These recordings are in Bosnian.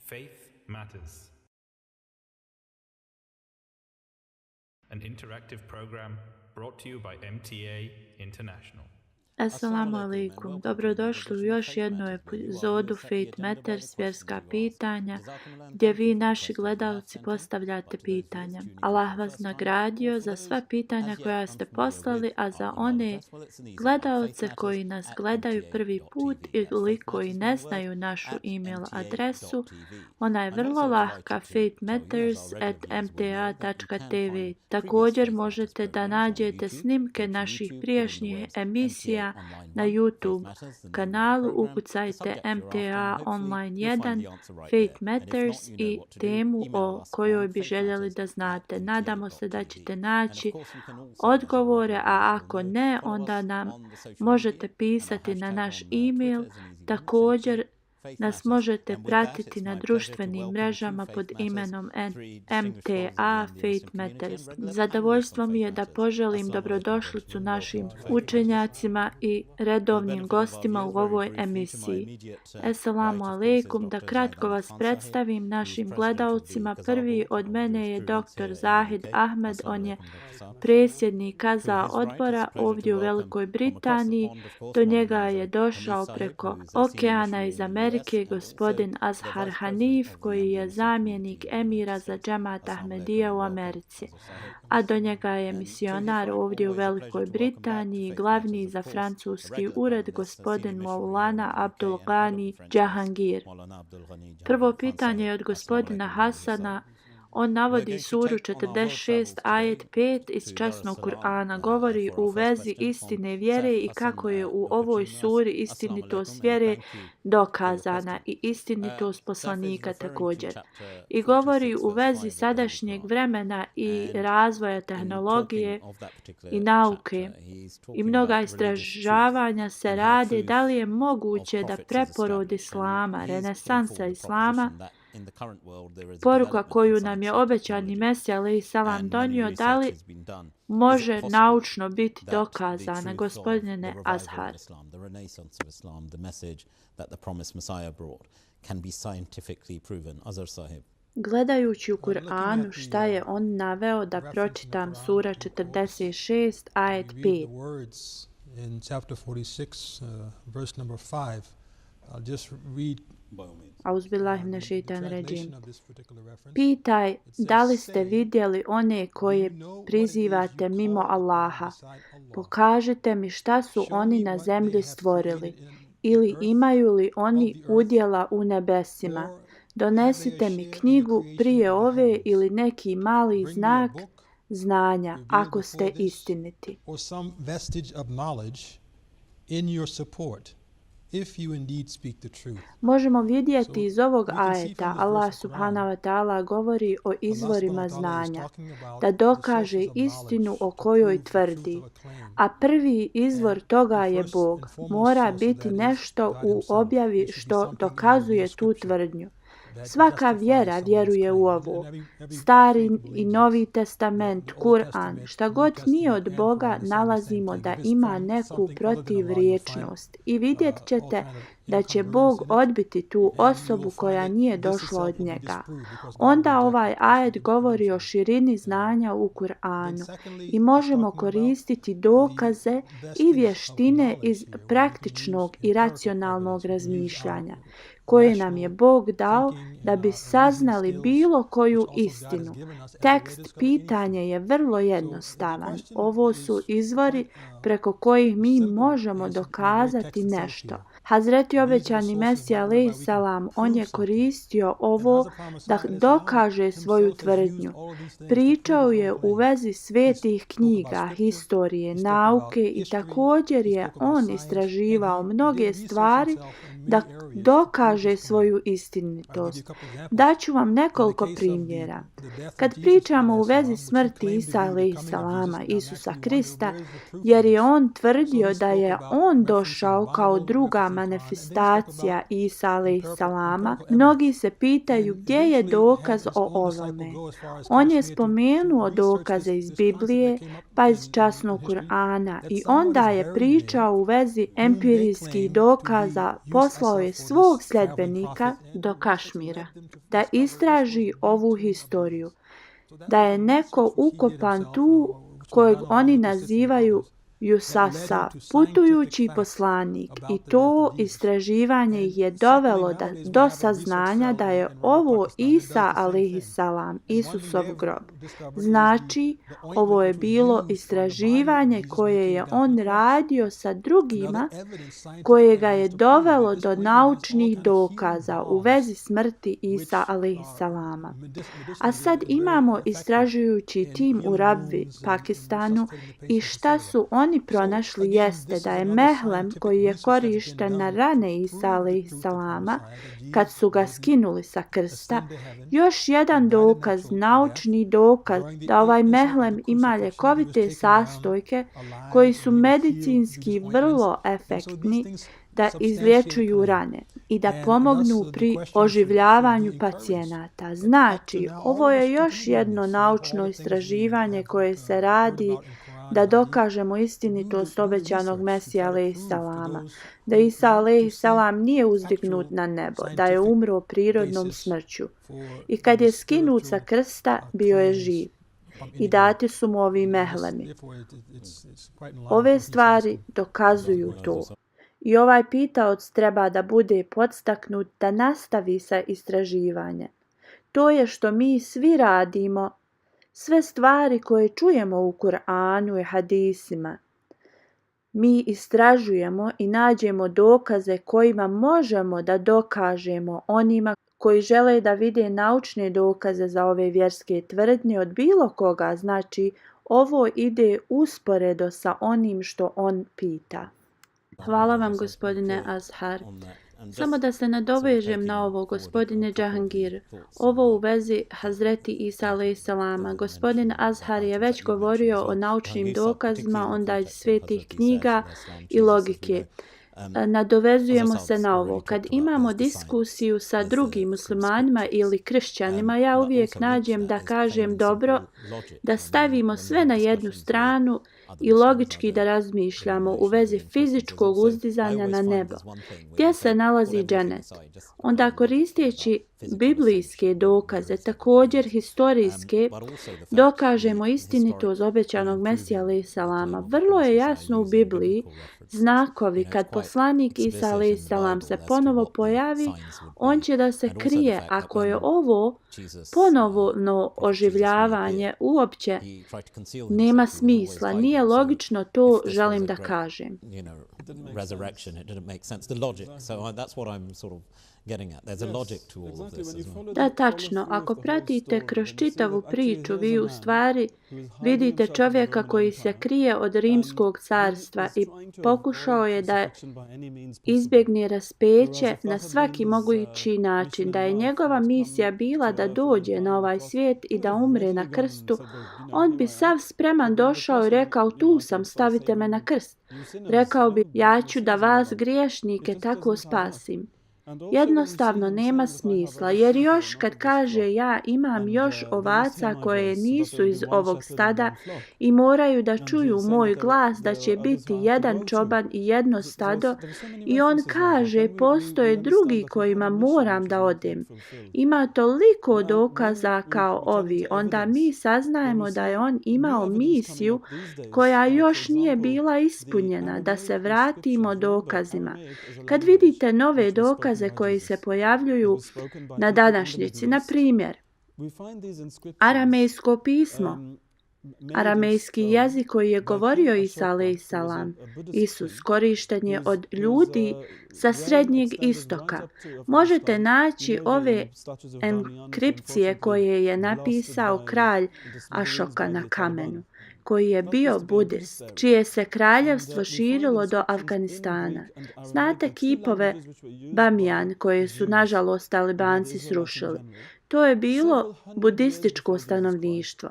Faith Matters. An interactive program brought to you by MTA International. Assalamu alaikum, dobrodošli u još jednu epizodu Faith Matters, vjerska pitanja, gdje vi, naši gledalci, postavljate pitanja. Allah vas nagradio za sva pitanja koja ste poslali, a za one gledalce koji nas gledaju prvi put ili koji ne znaju našu email adresu, ona je vrlo lahka, faithmatters@mta.tv. Također možete da nađete snimke naših prijašnjih emisija na YouTube kanalu, ukucajte MTA Online 1, Faith Matters i temu o kojoj bi željeli da znate. Nadamo se da ćete naći odgovore, a ako ne, onda nam možete pisati na naš email. Također nas možete pratiti na društvenim mrežama pod imenom MTA Faith Matters. Zadovoljstvo mi je da poželim dobrodošlicu našim učenjacima i redovnim gostima u ovoj emisiji. Assalamu alaikum, da kratko vas predstavim našim gledalcima. Prvi od mene je dr. Zahid Ahmed, on je predsjednik Kaza odbora ovdje u Velikoj Britaniji. Do njega je došao preko okeana iz Amerike gospodin Azhar Hanif, koji je zamjenik emira za džemat Ahmedija u Americi, a do njega je misionar ovdje u Velikoj Britaniji, glavni za francuski ured gospodin Maulana Abdul Ghani Jahangir. Prvo pitanje je od gospodina Hasana. On navodi suru 46, ajet 5 iz časnog Kur'ana. Govori u vezi istine vjere i kako je u ovoj suri istinitost vjere dokazana i istinitost poslanika također. I govori u vezi sadašnjeg vremena i razvoja tehnologije i nauke. I mnoga istražavanja se rade da li je moguće da preporod islama, renesansa islama, poruka koju nam je obećani Mesija alejhi selam donio, da li može naučno biti dokazana, gospodine Azhar? Gledajući u Kur'anu šta je on naveo, da pročitam sura 46, ajet 5. In chapter 46, verse number 5, I'll just read. Pitaj, da li ste vidjeli one koje prizivate mimo Allaha? Pokažite mi šta su oni na zemlji stvorili, ili imaju li oni udjela u nebesima? Donesite mi knjigu prije ove ili neki mali znak znanja, ako ste istiniti. Možemo vidjeti iz ovog ajeta, Allah subhanahu wa ta'ala govori o izvorima znanja, da dokaže istinu o kojoj tvrdi. A prvi izvor toga je Bog. Mora biti nešto u objavi što dokazuje tu tvrdnju. Svaka vjera vjeruje u ovo. Stari i Novi testament, Kur'an, šta god nije od Boga, nalazimo da ima neku protivriječnost. I vidjet ćete da će Bog odbiti tu osobu koja nije došla od njega. Onda ovaj ajet govori o širini znanja u Kur'anu i možemo koristiti dokaze i vještine iz praktičnog i racionalnog razmišljanja koje nam je Bog dao da bi saznali bilo koju istinu. Tekst pitanja je vrlo jednostavan. Ovo su izvori preko kojih mi možemo dokazati nešto. Hazreti obećani Mesija alejhi selam, on je koristio ovo da dokaže svoju tvrdnju. Pričao je u vezi svetih knjiga, historije, nauke i također je on istraživao mnoge stvari da dokaže svoju istinitost. Daću vam nekoliko primjera. Kad pričamo u vezi smrti Isa alejhi selama, Isusa Krista, jer je on tvrdio da je on došao kao druga manifestacija Isa alejhi selama, mnogi se pitaju gdje je dokaz o ovome. On je spomenuo dokaze iz Biblije, pa iz časnog Kur'ana, i onda je pričao u vezi empirijskih dokaza poslao je svog sljedbenika do Kašmira da istraži ovu historiju, da je neko ukopan tu kojeg oni nazivaju Jusasa, putujući poslanik, i to istraživanje ih je dovelo do saznanja da je ovo Isa alejhiselam, Isusov grob. Znači, ovo je bilo istraživanje koje je on radio sa drugima, koje ga je dovelo do naučnih dokaza u vezi smrti Isa alejhiselama. A sad imamo istražujući tim u Rabvi, Pakistanu, i šta su oni pronašli jeste da je mehlem koji je korišten na rane Isa alejhiselama kad su ga skinuli sa krsta još jedan dokaz, naučni dokaz da ovaj mehlem ima ljekovite sastojke koji su medicinski vrlo efektni da izliječuju rane i da pomognu pri oživljavanju pacijenata. Znači, ovo je još jedno naučno istraživanje koje se radi da dokažemo istinitost obećanog Mesija alejhiselama, da Isa alejhiselam nije uzdignut na nebo, da je umro prirodnom smrću i kad je skinut sa krsta bio je živ i dati su mu ovi mehlemi. Ove stvari dokazuju to. I ovaj pitaoc treba da bude podstaknut da nastavi sa istraživanjem. To je što mi svi radimo, sve stvari koje čujemo u Kur'anu i hadisima. Mi istražujemo i nađemo dokaze kojima možemo da dokažemo onima koji žele da vide naučne dokaze za ove vjerske tvrdnje od bilo koga. Znači, ovo ide usporedo sa onim što on pita. Hvala vam, gospodine Azhar. Samo da se nadovežem na ovo, gospodine Džahangir, ovo u vezi Hazreti Isa alejhiselama. Gospodin Azhar je već govorio o naučnim dokazima, onda iz svetih knjiga i logike. Nadovezujemo se na ovo. Kad imamo diskusiju sa drugim muslimanima ili kršćanima, ja uvijek nađem da kažem dobro, da stavimo sve na jednu stranu i logički da razmišljamo u vezi fizičkog uzdizanja na nebo. Gdje se nalazi dženet? Onda koristeći biblijske dokaze, također historijske, dokažemo istinitost obećanog Mesija alejhiselama. Vrlo je jasno u Bibliji znakovi kad poslanik Isa alejhiselam se ponovo pojavi, on će da se krije. Ako je ovo ponovno oživljavanje uopće nema smisla, nije logično, to želim da kažem. Da, tačno. Ako pratite kroz čitavu priču, vi u stvari vidite čovjeka koji se krije od rimskog carstva i pokušao je da izbjegne raspeće na svaki mogući način, da je njegova misija bila da dođe na ovaj svijet i da umre na krstu. On bi sav spreman došao i rekao, tu sam, stavite me na krst. Rekao bi, ja ću da vas griješnike tako spasim. Jednostavno nema smisla, jer još kad kaže ja imam još ovaca koje nisu iz ovog stada i moraju da čuju moj glas da će biti jedan čoban i jedno stado, i on kaže postoje drugi kojima moram da odem. Ima toliko dokaza kao ovi, onda mi saznajemo da je on imao misiju koja još nije bila ispunjena, da se vratimo dokazima. Kad vidite nove dokaze koji se pojavljuju na današnjici, na primjer, aramejsko pismo, aramejski jezik koji je govorio Isa alejhiselam, Isus, korišten je od ljudi sa Srednjeg istoka. Možete naći ove enkripcije koje je napisao kralj Ašoka na kamenu, koji je bio budist, čije se kraljevstvo širilo do Afganistana. Znate kipove Bamijan koje su nažalost talibanci srušili. To je bilo budističko stanovništvo.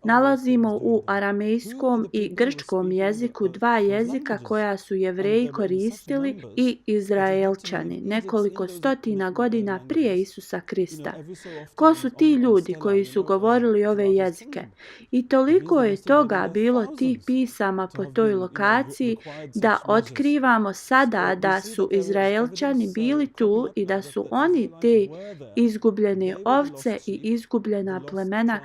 Nalazimo u aramejskom i grčkom jeziku dva jezika koja su Jevreji koristili i Izraelčani nekoliko stotina godina prije Isusa Krista. Ko su ti ljudi koji su govorili ove jezike? I toliko je toga bilo tih pisama po toj lokaciji da otkrivamo sada da su Izraelčani bili tu i da su oni te izgubljene ovce i izgubljena plemena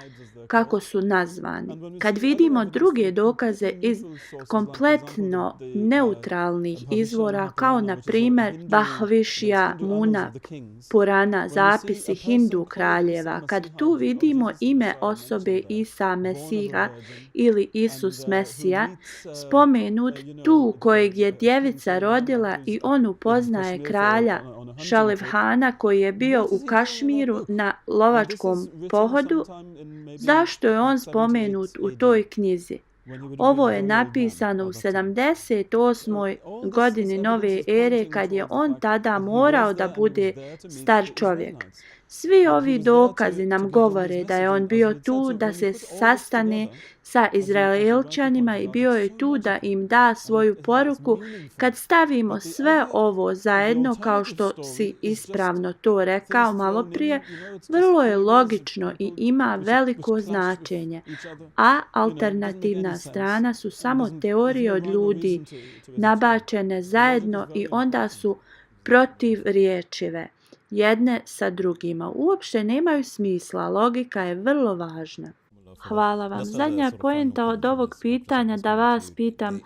kako su nazvani. Kad vidimo druge dokaze iz kompletno neutralnih izvora, kao na primjer Bahvišja, Muna, Purana, zapisi Hindu kraljeva, kad tu vidimo ime osobe Isa Mesiha ili Isus Mesija, spomenut tu kojeg je djevica rodila i on upoznaje kralja Šalivhana koji je bio u Kašmiru na lovačkom pohodu, zašto je on spomenut u toj knjizi? Ovo je napisano u 78. godini nove ere kad je on tada morao da bude star čovjek. Svi ovi dokazi nam govore da je on bio tu da se sastane sa Izraelčanima i bio je tu da im da svoju poruku. Kad stavimo sve ovo zajedno, kao što si ispravno to rekao malo prije, vrlo je logično i ima veliko značenje. A alternativna strana su samo teorije od ljudi, nabačene zajedno i onda su protivriječive jedne sa drugima. Uopšte nemaju smisla, logika je vrlo važna. Hvala vam. Zadnja poenta od ovog pitanja da vas pitam,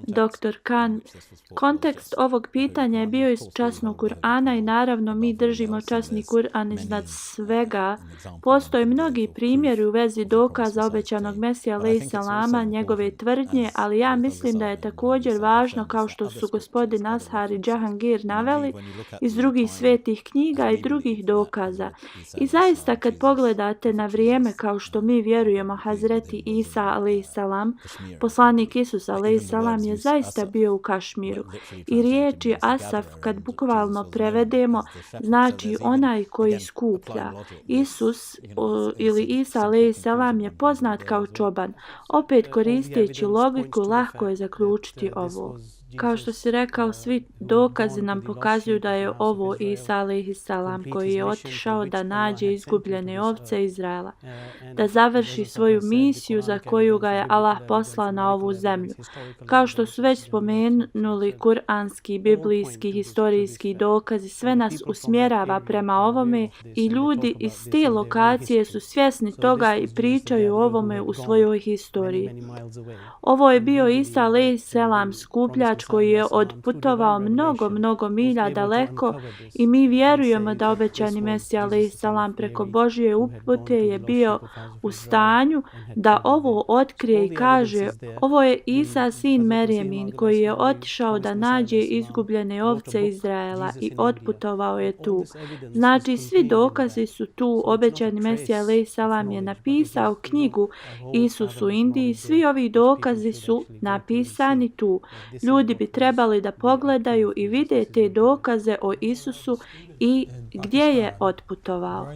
dr. Khan. Kontekst ovog pitanja je bio iz časnog Kur'ana i naravno mi držimo časni Kur'an iznad svega. Postoje mnogi primjeri u vezi dokaza obećanog Mesija alejhi selama, njegove tvrdnje, ali ja mislim da je također važno, kao što su gospodin Ashar i Džahangir naveli, iz drugih svetih knjiga i drugih dokaza. I zaista kad pogledate na vrijeme kao što mi vjerujemo Hazreti Isa alejhi selam, poslanik Isus alejhi selam je zaista bio u Kašmiru. I riječi Asaf, kad bukvalno prevedemo, znači onaj koji skuplja. Isus ili Isa alejhi selam je poznat kao čoban. Opet koristeći logiku, lahko je zaključiti ovo. Kao što si rekao, svi dokazi nam pokazuju da je ovo Isa alejhi selam koji je otišao da nađe izgubljene ovce Izraela, da završi svoju misiju za koju ga je Allah poslao na ovu zemlju. Kao što su već spomenuli, kuranski, biblijski, historijski dokazi, sve nas usmjerava prema ovome i ljudi iz te lokacije su svjesni toga i pričaju o ovome u svojoj historiji. Ovo je bio Isa alejhi selam, skupljač koji je odputovao mnogo milja daleko i mi vjerujemo da obećani Mesija alejhi selam preko Božje upute je bio u stanju da ovo otkrije i kaže: ovo je Isa sin Merjemin koji je otišao da nađe izgubljene ovce Izraela i otputovao je tu. Znači svi dokazi su tu. Obećani Mesija alejhi selam je napisao knjigu Isus u Indiji. Svi ovi dokazi su napisani tu. Ljudi bi trebali da pogledaju i vide te dokaze o Isusu i gdje je otputovao.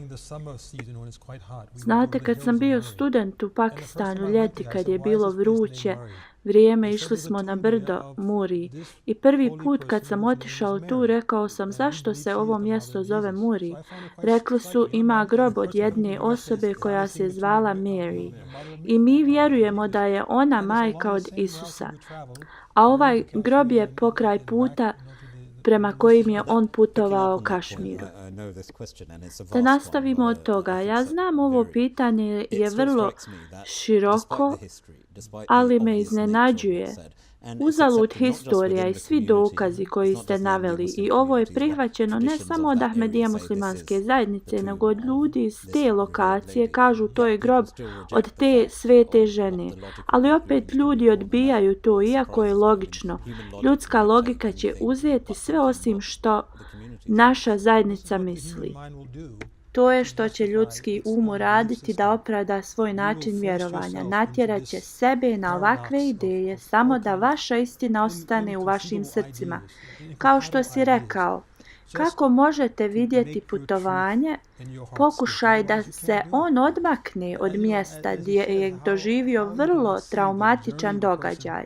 Znate, kad sam bio student u Pakistanu ljeti, kad je bilo vruće vrijeme, išli smo na brdo Muri i prvi put kad sam otišao tu, rekao sam: zašto se ovo mjesto zove Muri? Rekli su: ima grob od jedne osobe koja se zvala Mary i mi vjerujemo da je ona majka od Isusa. A ovaj grob je pokraj puta prema kojim je on putovao Kašmiru. Da nastavimo od toga. Ja znam ovo pitanje je vrlo široko, ali me iznenađuje. Uzalud historija i svi dokazi koji ste naveli, i ovo je prihvaćeno ne samo od Ahmedija muslimanske zajednice, nego od ljudi iz te lokacije, kažu to je grob od te svete žene. Ali opet ljudi odbijaju to, iako je logično. Ljudska logika će uzeti sve osim što naša zajednica misli. To je što će ljudski um uraditi da opravda svoj način vjerovanja. Natjerat će sebe na ovakve ideje samo da vaša istina ostane u vašim srcima. Kao što si rekao, Kako možete vidjeti putovanje? Pokušaj da se on odmakne od mjesta gdje je doživio vrlo traumatičan događaj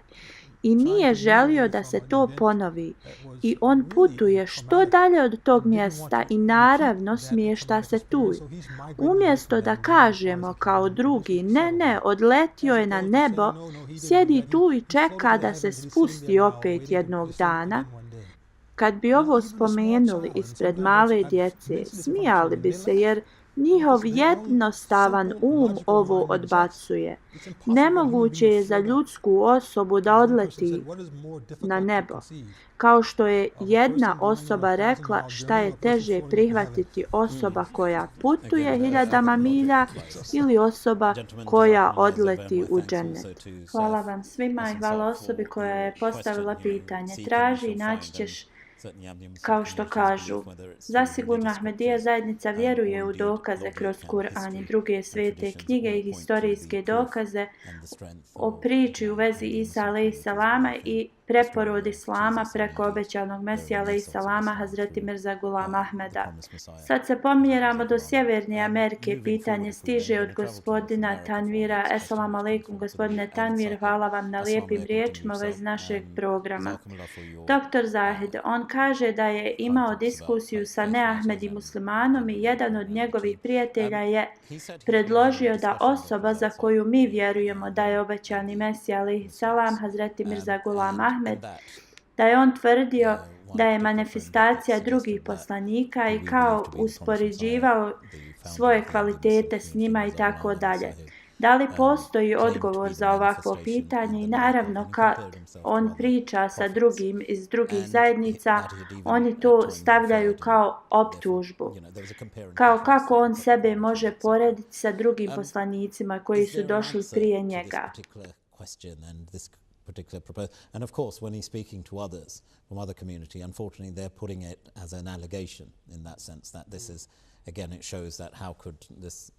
i nije želio da se to ponovi. I on putuje što dalje od tog mjesta i naravno smješta se tu. Umjesto da kažemo kao drugi, ne, odletio je na nebo, sjedi tu i čeka da se spusti opet jednog dana. Kad bi ovo spomenuli ispred male djece, smijali bi se jer njihov jednostavan ovo odbacuje. Nemoguće je za ljudsku osobu da odleti na nebo. Kao što je jedna osoba rekla šta je teže prihvatiti, osoba koja putuje hiljadama milja ili osoba koja odleti u džennet. Hvala vam svima i hvala osobi koja je postavila pitanje. Traži i naći ćeš, kao što kažu. Zasigurno Ahmedija zajednica vjeruje u dokaze kroz Kur'an i druge svete knjige i historijske dokaze o priči u vezi Isa a.s. i preporod Islama preko obećanog Mesija a.s. Hazreti Mirza Ghulam Ahmeda. Sad se pomjeramo do Sjeverne Amerike. Pitanje stiže od gospodina Tanvira. Assalamu alaikum gospodine Tanvir, hvala vam na lijepim riječima u vezi našeg programa. Dr. Zahid, on kaže da je imao diskusiju sa neahmedi muslimanom i jedan od njegovih prijatelja je predložio da osoba za koju mi vjerujemo da je obećani Mesija a.s. Hazreti Mirza Ghulam Ahmed, da je on tvrdio da je manifestacija drugih poslanika i kao uspoređivao svoje kvalitete s njima i tako dalje. Da li postoji odgovor za ovakvo pitanje? I naravno kad on priča sa drugim iz drugih zajednica, oni to stavljaju kao optužbu. Kao kako on sebe može porediti sa drugim poslanicima koji su došli prije njega. And of course, when he's speaking to others from other community, unfortunately, they're putting it as an allegation in that sense that this is, again, it shows that how could this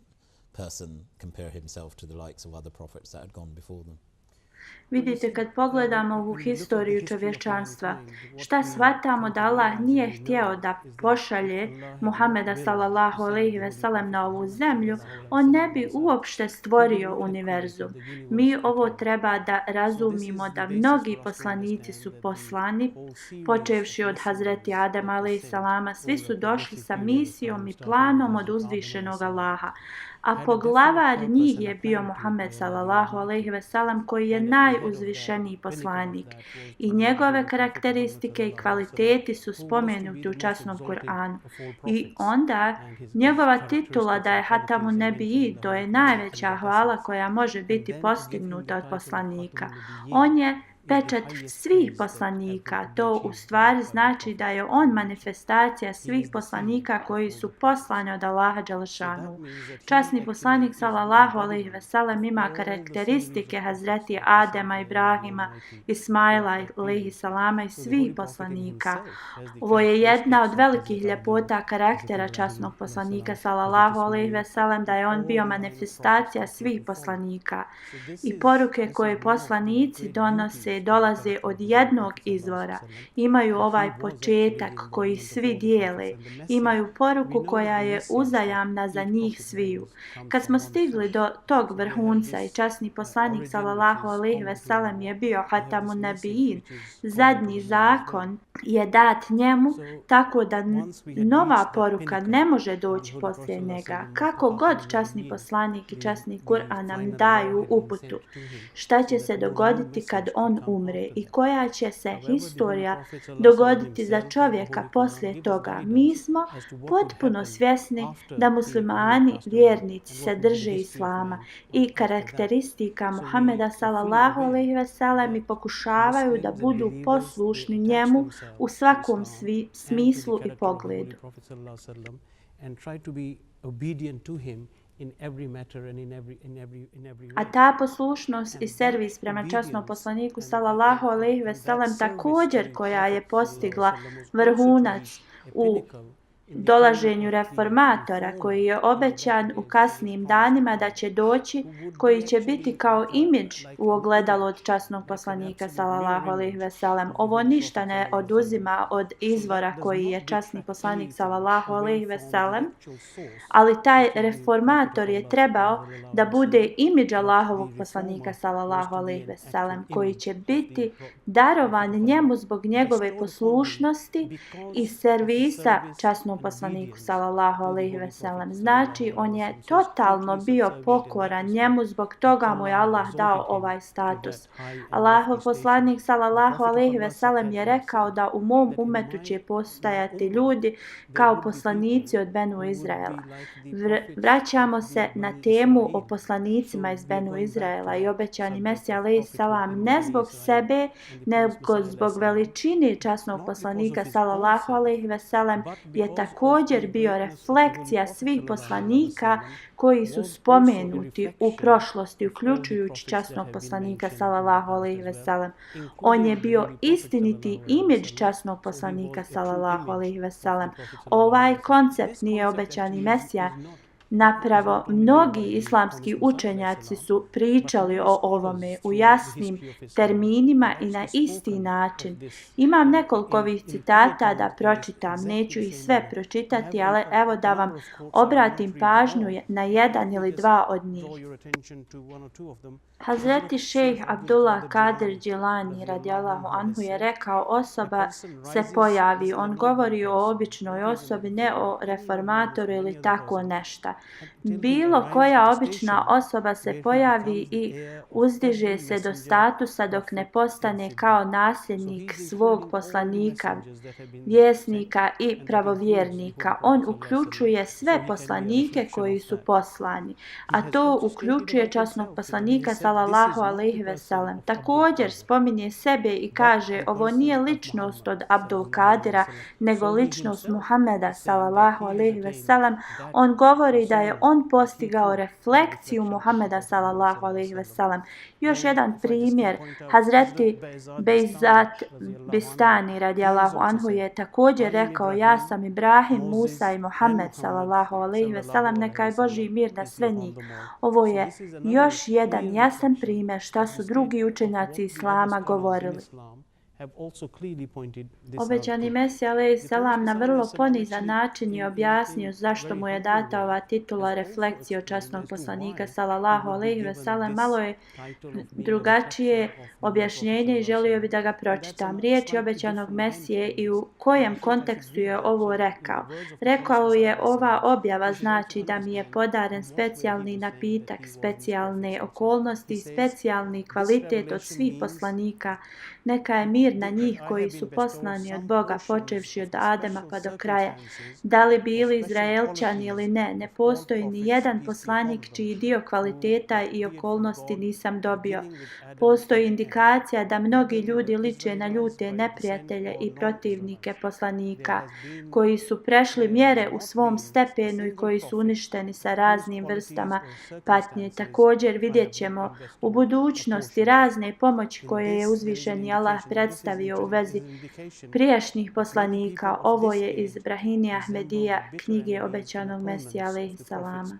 person compare himself to the likes of other prophets that had gone before them. Vidite, kad pogledamo ovu historiju čovječanstva, šta shvatamo da Allah nije htjeo da pošalje Muhameda sallallahu alejhi ve sellem na ovu zemlju, on ne bi uopšte stvorio univerzum. Mi ovo treba da razumimo da mnogi poslanici su poslani, počevši od Hazreti Adema alejhi salama, svi su došli sa misijom i planom od uzvišenog Allaha. A poglavar njih je bio Muhammed sallallahu alejhi ve sellem koji je najuzvišeniji poslanik i njegove karakteristike i kvaliteti su spomenuti u časnom Kur'anu. I onda njegova titula da je Hatamun Nebiji, to je najveća hvala koja može biti postignuta od poslanika. On je pečat svih poslanika. To u stvari znači da je on manifestacija svih poslanika koji su poslani od Allaha dželešanu. Časni poslanik sallallahu alejhi ve sellem ima karakteristike Hazreti Adema, Ibrahima, Ismaila alejhi salama i svih poslanika. Ovo je jedna od velikih ljepota karaktera časnog poslanika sallallahu alejhi ve sellem, da je on bio manifestacija svih poslanika. I poruke koje poslanici donose dolaze od jednog izvora, imaju ovaj početak koji svi dijele, imaju poruku koja je uzajamna za njih sviju. Kad smo stigli do tog vrhunca i časni poslanik sallallahu alejhi ve sellem je bio Hatamun Nebijin, zadnji zakon je dat njemu, tako da nova poruka ne može doći poslije njega. Kako god časni poslanik i časni Kur'an nam daju uputu, šta će se dogoditi kad on umre i koja će se historija dogoditi za čovjeka poslije toga. Mi smo potpuno svjesni da muslimani, vjernici se drže islama i karakteristika Muhameda sallallahu alejhi ve sellem i pokušavaju da budu poslušni njemu u svakom smislu i pogledu. A ta poslušnost i servis prema časnom poslaniku sallallahu alejhi ve sellem također koja je postigla vrhunac u dolaženju reformatora koji je obećan u kasnim danima da će doći, koji će biti kao imidž u ogledalu od časnog poslanika sallallahu alejhi ve sellem. Ovo ništa ne oduzima od izvora koji je časni poslanik sallallahu alejhi ve sellem, ali taj reformator je trebao da bude imidž Allahovog poslanika sallallahu alejhi ve sellem, koji će biti darovan njemu zbog njegove poslušnosti i servisa časnom poslaniku sallallahu alejhi ve sellem. Znači, on je totalno bio pokoran njemu, zbog toga mu je Allah dao ovaj status. Allahov poslanik sallallahu alejhi ve sellem je rekao da u mom umetu će postajati ljudi kao poslanici od Benu Izraela. Vraćamo se na temu o poslanicima iz Benu Izraela i obećani Mesija alejhi selam ne zbog sebe, nego zbog veličine časnog poslanika sallallahu alejhi ve sellem je također bio reflekcija svih poslanika koji su spomenuti u prošlosti, uključujući časnog poslanika sallallahu alejhi ve sellem. On je bio istiniti imidž časnog poslanika sallallahu alejhi ve sellem. Ovaj koncept nije obećani Mesija. Napravo, mnogi islamski učenjaci su pričali o ovome u jasnim terminima i na isti način. Imam nekoliko ovih citata da pročitam, neću ih sve pročitati, ali evo da vam obratim pažnju na jedan ili dva od njih. Hazreti šejh Abdullah Kadir Džilani radijallahu anhu je rekao, osoba se pojavi, on govori o običnoj osobi, ne o reformatoru ili tako nešto. Bilo koja obična osoba se pojavi i uzdiže se do statusa dok ne postane kao nasljednik svog poslanika, vjesnika i pravovjernika. On uključuje sve poslanike koji su poslani, a to uključuje časnog poslanika sallallahu alejhi ve sellem. Također spominje sebe i kaže, ovo nije ličnost od Abdul Kadira, nego ličnost Muhameda sallallahu alejhi ve sellem. On govori da je on postigao reflekciju Muhameda sallallahu alejhi ve sellem. Još jedan primjer, Hazreti Bejzat Bistani radijallahu anhu je također rekao, ja sam Ibrahim, Musa i Muhammed sallallahu alejhi ve sellem, neka je Božji mir na sve njih. Ovo je još jedan jasan primjer šta su drugi učenjaci islama govorili. Obećani Mesija alejhi selam na vrlo ponizan način je objasnio zašto mu je data ova titula reflekcije od časnog poslanika sallallahu alejhi ve sellem. Malo je drugačije objašnjenje i želio bi da ga pročitam. Riječi obećanog Mesije i u kojem kontekstu je ovo rekao. Rekao je, ova objava znači da mi je podaren specijalni napitak, specijalne okolnosti, specijalni kvalitet od svih poslanika. Neka je mir na njih koji su poslani od Boga, počevši od Adema pa do kraja. Da li bili Izraelčani ili ne, ne postoji ni jedan poslanik čiji dio kvaliteta i okolnosti nisam dobio. Postoji indikacija da mnogi ljudi liče na ljute neprijatelje i protivnike poslanika, koji su prešli mjere u svom stepenu i koji su uništeni sa raznim vrstama patnje. Također vidjet ćemo u budućnosti razne pomoći koje je uzvišeni Allah predstavio u vezi prijašnjih poslanika. Ovo je iz Brahini Ahmedija, knjige obećanog Mesija alejhi selama.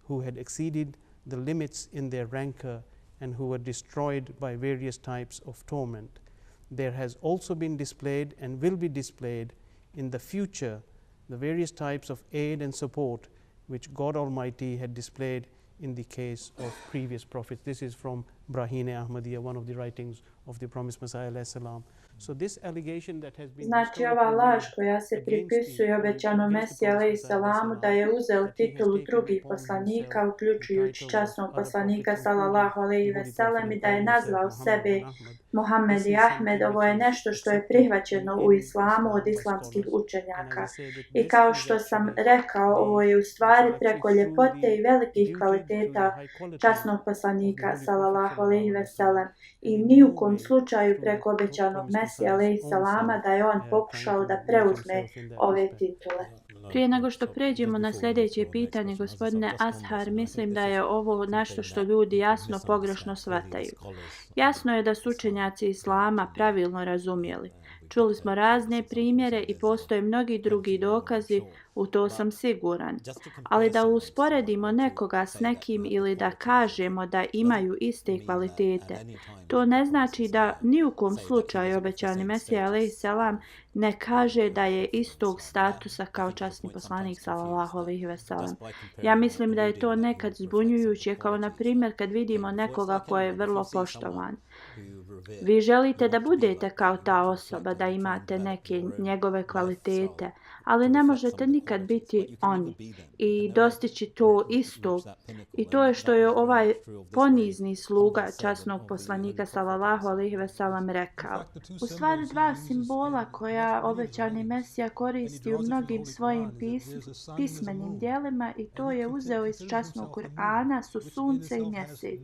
Who had exceeded the limits in their rancor and who were destroyed by various types of torment. There has also been displayed and will be displayed in the future the various types of aid and support which God Almighty had displayed in the case of previous prophets. This is from Brahine Ahmadiyya, one of the writings of the promised Messiah alayhi salam. So this allegation that has been Znači ova laž koja se pripisuje obećanom Mesiji alejhi selamu da je uzeo titulu drugih poslanika, uključujući časnog poslanika sallallahu alejhi ve sellem, i da je nazvao sebe Muhammed i Ahmed, ovo je nešto što je prihvaćeno u islamu od islamskih učenjaka. I kao što sam rekao, ovo je u stvari preko ljepote i velikih kvaliteta časnog poslanika sallallahu alejhi ve sellem, i ni u kom slučaju preko obećanog Mesija alejhi selama da je on pokušao da preuzme ove titule. Prije nego što pređemo na sljedeće pitanje, gospodine Ashar, mislim da je ovo nešto što ljudi jasno pogrešno shvataju. Jasno je da su učenjaci islama pravilno razumjeli. Čuli smo razne primjere i postoje mnogi drugi dokazi, u to sam siguran. Ali da usporedimo nekoga s nekim ili da kažemo da imaju iste kvalitete, to ne znači da ni u kom slučaju obećani Mesija a.s. ne kaže da je istog statusa kao časni poslanik sallallahu alejhi ve sellem. Ja mislim da je to nekad zbunjujuće, kao na primjer kad vidimo nekoga ko je vrlo poštovan. Vi želite da budete kao ta osoba, da imate neke njegove kvalitete, ali ne možete nikad biti oni i dostići to istog. I to je što je ovaj ponizni sluga časnog poslanika sallallahu alejhi ve sellem rekao. U stvari dva simbola koja obećani Mesija koristi u mnogim svojim pismenim djelima i to je uzeo iz časnog Kur'ana su sunce i mjesec.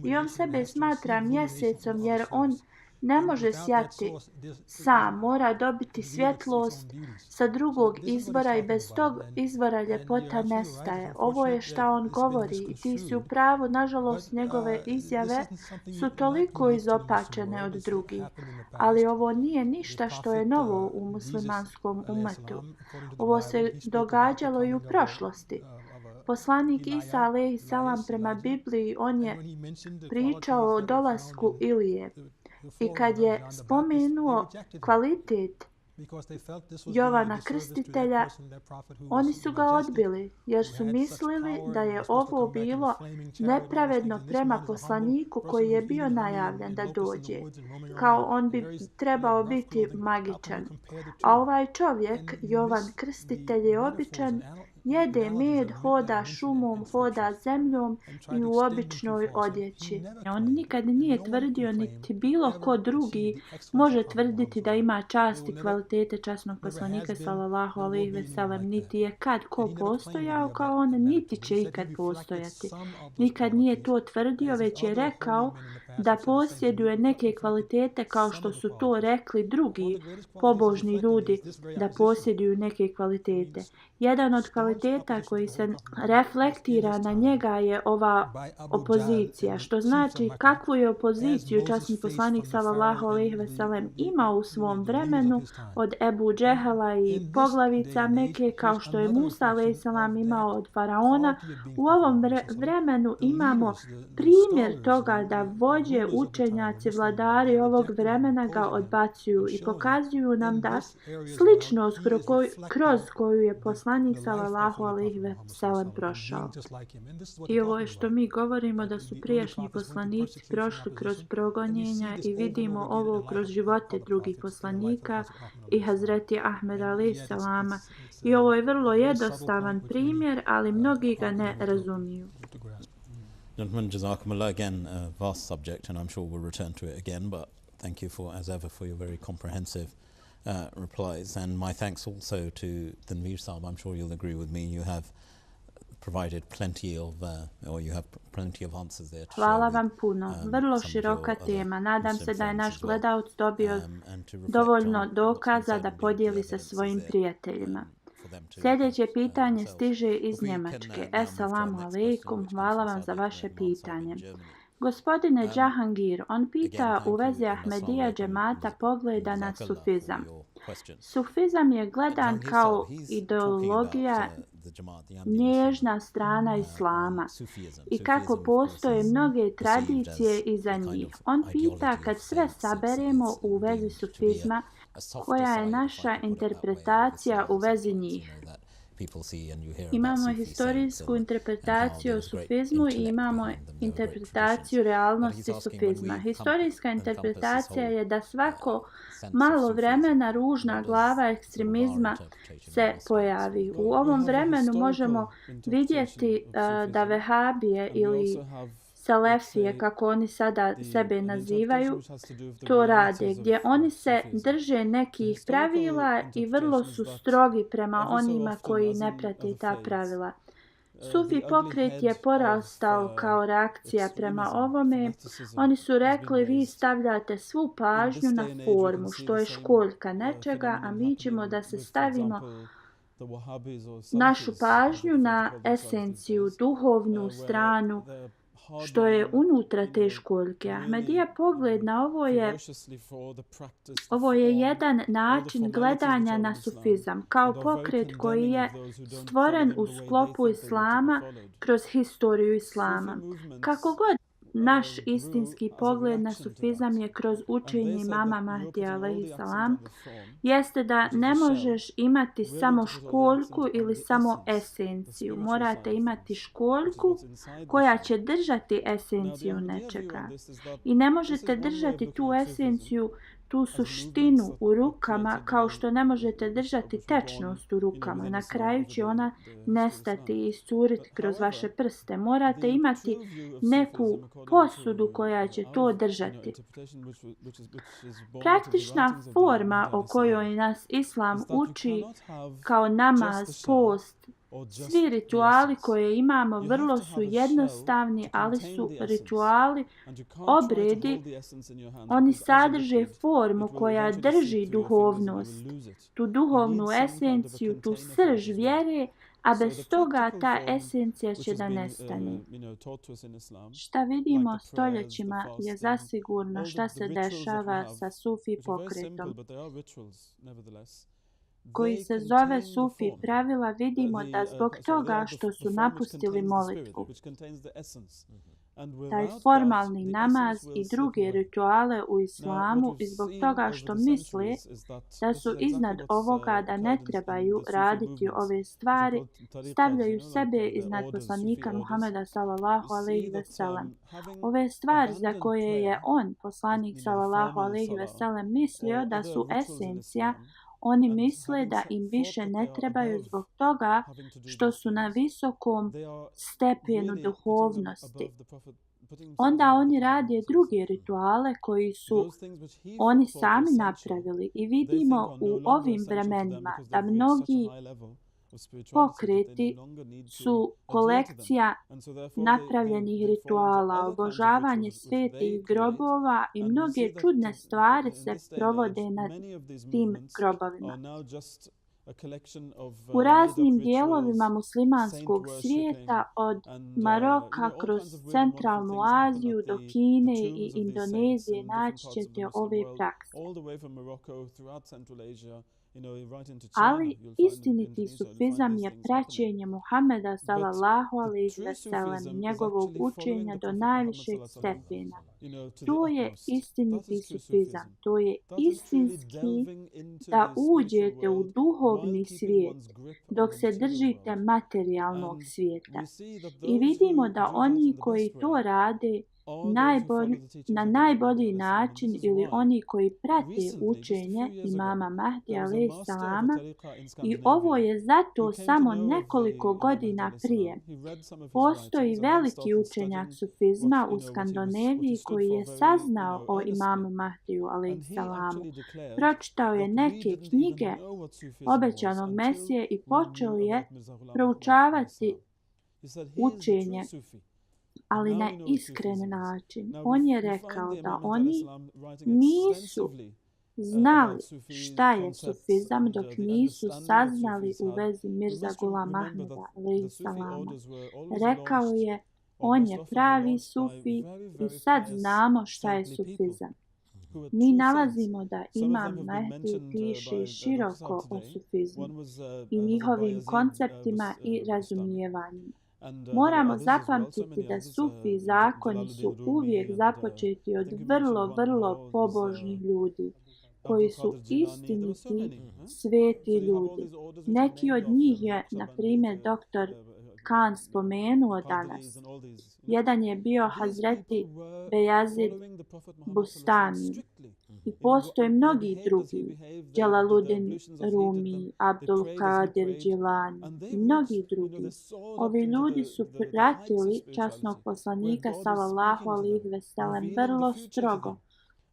I on sebe smatra mjesecom jer on ne može sjati sam, mora dobiti svjetlost sa drugog izvora i bez tog izvora ljepota nestaje. Ovo je šta on govori i ti si u pravu, nažalost njegove izjave su toliko izopačene od drugih. Ali ovo nije ništa što je novo u muslimanskom umetu. Ovo se događalo i u prošlosti. Poslanik Isa a.s. prema Bibliji on je pričao o dolasku Ilije. I kad je spomenuo kvalitet Jovana Krstitelja, oni su ga odbili jer su mislili da je ovo bilo nepravedno prema poslaniku koji je bio najavljen da dođe, kao on bi trebao biti magičan. A ovaj čovjek, Jovan Krstitelj, je običan, jede med, hoda šumom, hoda zemljom i u običnoj odjeći. On nikad nije tvrdio, niti bilo ko drugi može tvrditi da ima čast i kvalitete časnog poslanika sallallahu alejhi ve sellem, niti je kad ko postojao kao on, niti će ikad postojati. Nikad nije to tvrdio, već je rekao da posjeduje neke kvalitete kao što su to rekli drugi pobožni ljudi da posjeduju neke kvalitete. Jedan od kvaliteta koji se reflektira na njega je ova opozicija, što znači kakvu je opoziciju časni poslanik sallallahu alejhi ve sellem imao u svom vremenu od Ebu Džehala i poglavica Meke, kao što je Musa alejhi selam imao od faraona. U ovom vremenu imamo primjer toga da vođe, učenjaci, vladari ovog vremena ga odbacuju i pokazuju nam da sličnost kroz koju je poslanik sallallahu alejhi ve sellem prošao. I ovo je što mi govorimo da su prijašnji poslanici prošli kroz progonjenja i vidimo ovo kroz živote drugih poslanika i Hazreti Ahmed alejhi selama. I ovo je vrlo jednostavan primjer, ali mnogi ga ne razumiju. Gentlemen, jazakumullah, again, a vast subject, and I'm sure we'll return to it again, but thank you for, as ever, for your very comprehensive replies. And my thanks also to Tanveer Saab. I'm sure you'll agree with me. You have provided plenty of, or you have plenty of answers there. Hvala vam puno. Vrlo široka tema. Nadam se da je naš gledalac dobio dovoljno dokaza da podijeli sa svojim prijateljima. Sljedeće pitanje stiže iz Njemačke. Esselamu alaikum, hvala vam za vaše pitanje. Gospodine Džahangir, on pita u vezi Ahmedija džemata pogleda na sufizam. Sufizam je gledan kao ideologija, nježna strana islama i kako postoje mnoge tradicije iza njih. On pita kad sve saberemo u vezi sufizma, koja je naša interpretacija u vezi njih. Imamo historijsku interpretaciju o sufizmu i imamo interpretaciju realnosti sufizma. Historijska interpretacija je da svako malo vremena ružna glava ekstremizma se pojavi. U ovom vremenu možemo vidjeti da vehabije ili Selefije, kako oni sada sebe nazivaju, to rade, gdje oni se drže nekih pravila i vrlo su strogi prema onima koji ne prate ta pravila. Sufi pokret je porastao kao reakcija prema ovome. Oni su rekli, vi stavljate svu pažnju na formu, što je školjka nečega, a mi ćemo da se stavimo našu pažnju na esenciju, duhovnu stranu što je unutra te školjke. Ahmedija pogled na ovo je jedan način gledanja na sufizam, kao pokret koji je stvoren u sklopu islama kroz historiju islama. Kako god naš istinski pogled na sufizam je kroz učenje imama Mahdija alejhi salam, jeste da ne možeš imati samo školjku ili samo esenciju. Morate imati školjku koja će držati esenciju nečega. I ne možete držati tu esenciju, tu suštinu u rukama kao što ne možete držati tečnost u rukama. Na kraju će ona nestati i iscuriti kroz vaše prste. Morate imati neku posudu koja će to držati. Praktična forma o kojoj nas islam uči kao namaz, post, svi rituali koje imamo vrlo su jednostavni, ali su rituali, obredi, oni sadrže formu koja drži duhovnost, tu duhovnu esenciju, tu srž vjere, a bez toga ta esencija će da nestane. Šta vidimo stoljećima je zasigurno šta se dešava sa sufi pokretom koji se zove sufi pravila. Vidimo da zbog toga što su napustili molitvu, taj formalni namaz i druge rituale u islamu, i zbog toga što misle da su iznad ovoga, da ne trebaju raditi ove stvari, stavljaju sebe iznad poslanika Muhameda sallallahu alejhi ve sellem. Ove stvari za koje je on, poslanik sallallahu alejhi ve sellem, mislio da su esencija, oni misle da im više ne trebaju zbog toga što su na visokom stepenu duhovnosti. Onda oni rade druge rituale koji su oni sami napravili i vidimo u ovim vremenima da mnogi pokreti su kolekcija napravljenih rituala, obožavanje svetih grobova i mnoge čudne stvari se provode na tim grobovima. U raznim dijelovima muslimanskog svijeta, od Maroka kroz centralnu Aziju do Kine i Indonezije, naći ćete ove prakse. Ali istiniti sufizam je praćenje Muhameda sallallahu alejhi ve sellem i njegovog učenja do najvišeg stepena. To je istiniti sufizam. To je istinski da uđete u duhovni svijet dok se držite materijalnog svijeta. I vidimo da oni koji to rade na najbolji način, ili oni koji prate učenje imama Mahdija alejhi salama, i ovo je zato samo nekoliko godina prije. Postoji veliki učenjak sufizma u Skandinaviji koji je saznao o imamu Mahdiju alejhi salamu. Pročitao je neke knjige obećanog Mesije i počeo je proučavati učenje, ali na iskren način. On je rekao da oni nisu znali šta je sufizam dok nisu saznali u vezi Mirza Ghulam Ahmeda alejhi salama. Rekao je, on je pravi sufi i sad znamo šta je sufizam. Mi nalazimo da imam Mahdi piše široko o sufizmu i njihovim konceptima i razumijevanjima. Moramo zapamtiti da sufi zakoni su uvijek započeti od vrlo pobožnih ljudi, koji su istiniti sveti ljudi. Neki od njih je, na primjer, dr. Khan spomenuo danas. Jedan je bio Hazreti Bejazid Bustami. I postoje mnogi drugi, Jalaluddin Rumi, Abdul Qadir Jilani i mnogi drugi. Ovi ljudi su pratili časnog poslanika sallallahu alejhi ve sellem vrlo strogo.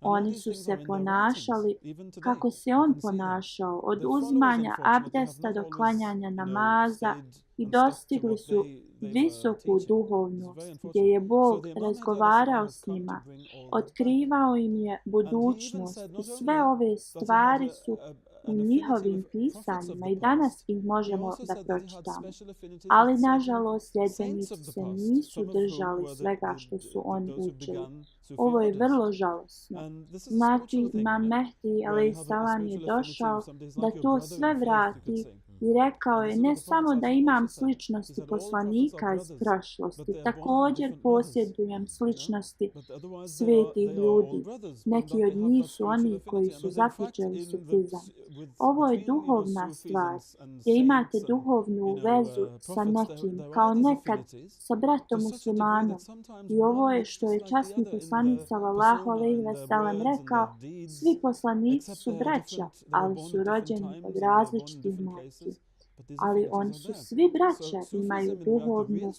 Oni su se ponašali kako se on ponašao, od uzimanja abdesta do klanjanja namaza, i dostigli su visoku duhovnost gdje je Bog razgovarao s njima, otkrivao im je budućnost, i sve ove stvari su u njihovim pisanjima i danas ih možemo da pročitamo. Ali, nažalost, sljedbenici se nisu držali svega što su oni učili. Ovo je vrlo žalosno. Znači, Imam Mehdi a.s. je došao da to sve vrati i rekao je ne samo da imam sličnosti poslanika iz prošlosti, također posjedujem sličnosti svetih ljudi. Neki od njih su oni koji su započeli sufizam. Ovo je duhovna stvar, gdje imate duhovnu vezu sa nekim, kao nekad sa bratom muslimanom. I ovo je što je časni poslanik sallallahu alejhi ve sellem rekao, svi poslanici su braća, ali su rođeni od različitih majki. Ali oni su svi braća, imaju duhovnu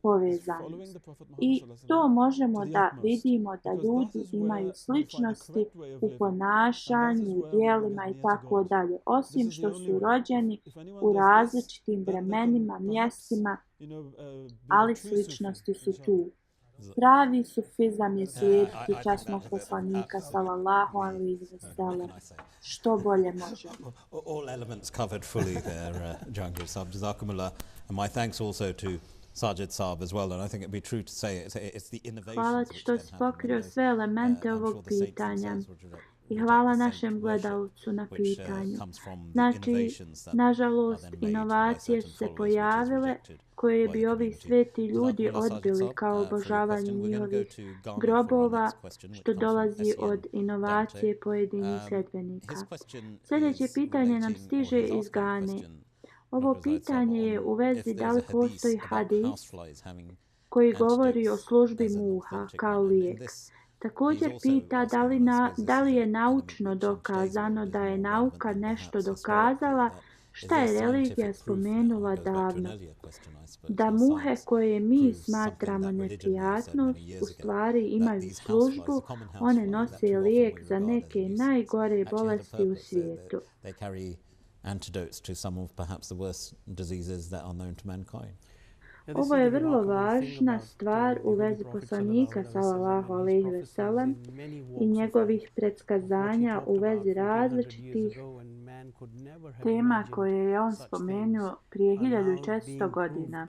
povezanost. I to možemo da vidimo da ljudi imaju sličnosti u ponašanju, u djelima i tako dalje. Osim što su rođeni u različitim vremenima, mjestima, ali sličnosti su tu. Pravi sufizam je slijediti časnog poslanika sallallahu alejhi ve sellem. Što bolje možemo. All elements covered fully there, Jahangir Saab. Jazakumullah. And my thanks also to Sajid Saab as well. And I think it'd be true to say it's the innovation. Hvala ti što si pokrio sve elemente ovog pitanja. I hvala našem gledalcu na pitanju. Znači, nažalost, inovacije su se pojavile koje bi ovi sveti ljudi odbili kao obožavanje njihovih grobova, što dolazi od inovacije pojedinih sljedbenika. Sljedeće pitanje nam stiže iz Gane. Ovo pitanje je u vezi da li postoji hadis koji govori o službi muha kao lijek. Također pita da li je naučno dokazano da je nauka nešto dokazala šta je religija spomenula davno. Da muhe koje mi smatramo neprijatnost u stvari imaju službu, one nose lijek za neke najgore bolesti u svijetu. Ovo je vrlo važna stvar u vezi poslanika sallallahu alejhi ve sellem i njegovih predskazanja u vezi različitih tema koje je on spomenuo prije 1400 godina,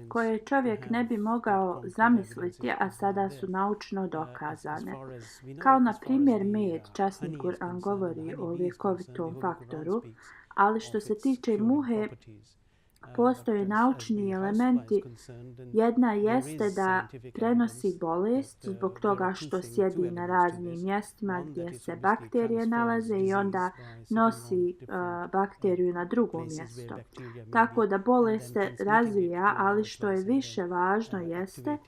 koje čovjek ne bi mogao zamisliti, a sada su naučno dokazane. Kao na primjer med, časni Kur'an govori o ljekovitom faktoru, ali što se tiče muhe, postoje naučni elementi. Jedna jeste da prenosi bolest zbog toga što sjedi na raznim mjestima gdje se bakterije nalaze i onda nosi bakteriju na drugo mjesto. Tako da bolest se razvija, ali što je više važno jeste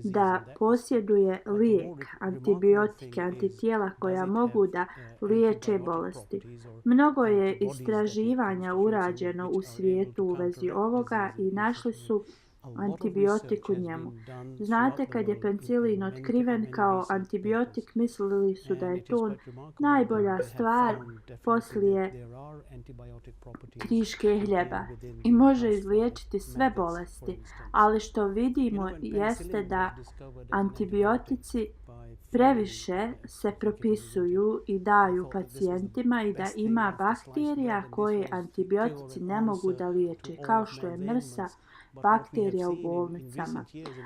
da posjeduje lijek, antibiotike, antitijela koja mogu da liječe bolesti. Mnogo je istraživanja urađeno u svijetu u vezi ovoga i našli su antibiotik u njemu. Znate, kad je penicilin otkriven kao antibiotik, mislili su da je to najbolja stvar poslije kriške hljeba i može izliječiti sve bolesti. Ali što vidimo jeste da antibiotici previše se propisuju i daju pacijentima i da ima bakterija koje antibiotici ne mogu da liječe, kao što je MRSA, bakterija u bolnicama.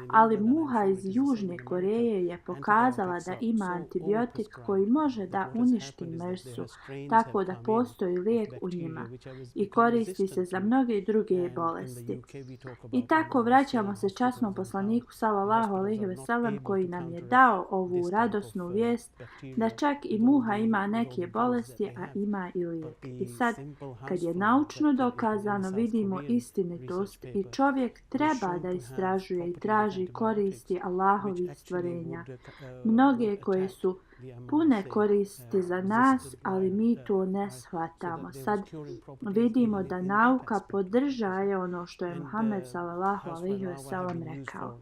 Ali muha iz Južne Koreje je pokazala da ima antibiotik koji može da uništi MRSU, tako da postoji lijek u njima i koristi se za mnoge druge bolesti. I tako vraćamo se časnom poslaniku sallallahu alejhi ve sellem koji nam je dao ovu radosnu vijest da čak i muha ima neke bolesti, a ima i lijek. I sad, kad je naučno dokazano, vidimo istinitost i čovjek treba da istražuje i traži koristi Allahovih stvorenja. Mnoge koje su pune koristi za nas, ali mi to ne shvatamo. Sad vidimo da nauka podržaje ono što je Muhammed sallallahu alejhi ve sellem rekao.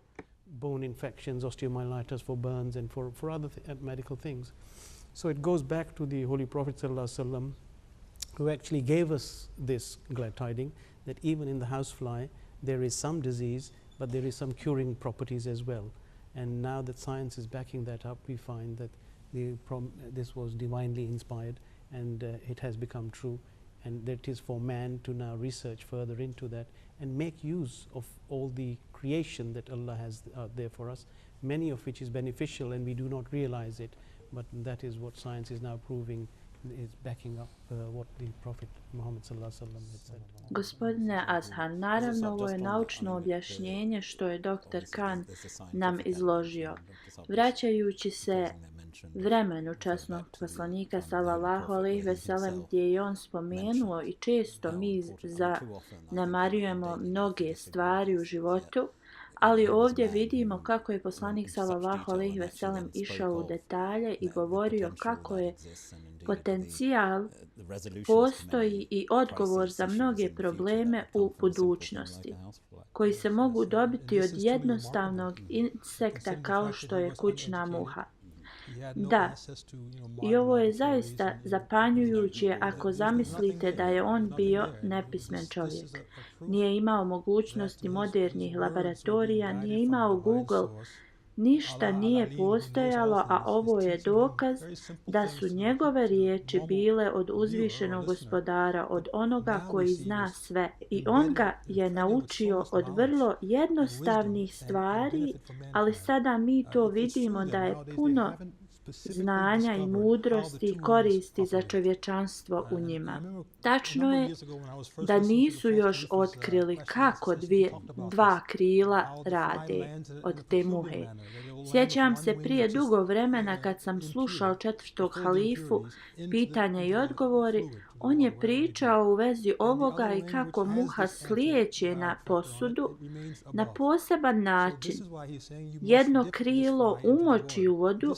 Bone infections, osteomyelitis for burns and for other medical things. So it goes back to the Holy Prophet sallallahu alaihi wasallam, who actually gave us this glad tiding that even in the housefly there is some disease, but there is some curing properties as well. And now that science is backing that up, we find that this was divinely inspired and it has become true. and that it is for man to now research further into that and make use of all the creation that Allah has out there for us, many of which is beneficial and we do not realize it, but that is what science is now proving, is backing up what the Prophet Muhammad sallallahu alaihi wasallam had said. Gospodine Azhar, naravno ovo je naučno objašnjenje što je dr. Khan nam izložio. Vraćajući se vremenu časnog poslanika sallallahu alejhi ve sellem, gdje je on spomenuo i često mi zanemarujemo mnoge stvari u životu, ali ovdje vidimo kako je poslanik sallallahu alejhi ve sellem išao u detalje i govorio kako je potencijal, postoji i odgovor za mnoge probleme u budućnosti, koji se mogu dobiti od jednostavnog insekta kao što je kućna muha. Da, i ovo je zaista zapanjujuće ako zamislite da je on bio nepismen čovjek. Nije imao mogućnosti modernih laboratorija, nije imao Google, ništa nije postojalo, a ovo je dokaz da su njegove riječi bile od uzvišenog Gospodara, od onoga koji zna sve. I on ga je naučio od vrlo jednostavnih stvari, ali sada mi to vidimo da je puno znanja i mudrosti koristi za čovječanstvo u njima. Tačno je da nisu još otkrili kako dva krila rade od te muhe. Sjećam se prije dugo vremena kad sam slušao četvrtog halifu, pitanja i odgovori, on je pričao u vezi ovoga i kako muha slijeće na posudu na poseban način. Jedno krilo umoči u vodu